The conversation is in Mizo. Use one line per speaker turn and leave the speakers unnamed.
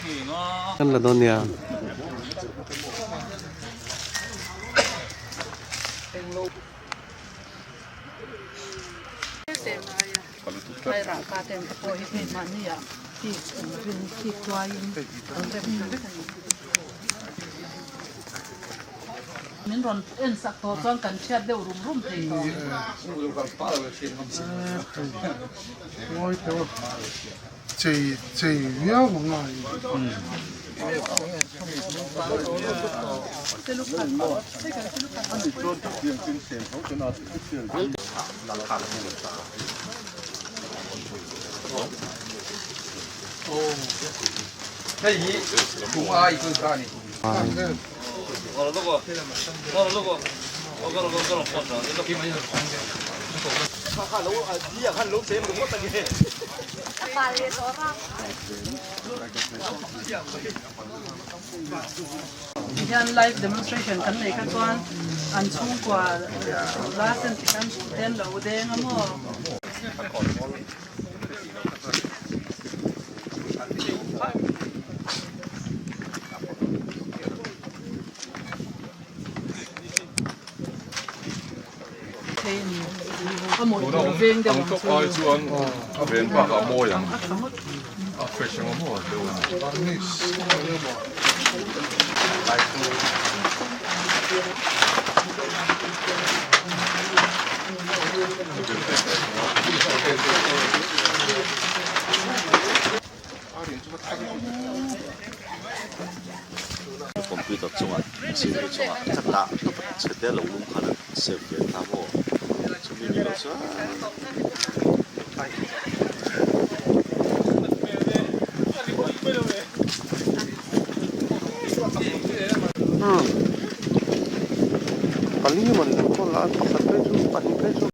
Kan la dawn nia.
Min rawn en sak tawh chuan kan hriat deuh rum rum thei tawh.
Ngawi teuh a, chei chei viau ang a ni.
Hian live demonstration kan nei kha chuan an chhungkua la sen ti khan ten lo deng a maw.
Tuna ang tawk ai chuan a ven bakah a mawi ang a fresh ang maw deuh a ni.
Computer chungah CPU chungah ka dah tawp a chhe te lo lum khan an save ve ta maw chumi ni lo chuan
Pali maw ni ang pawh la pakhat phei chu pahnih phei chu.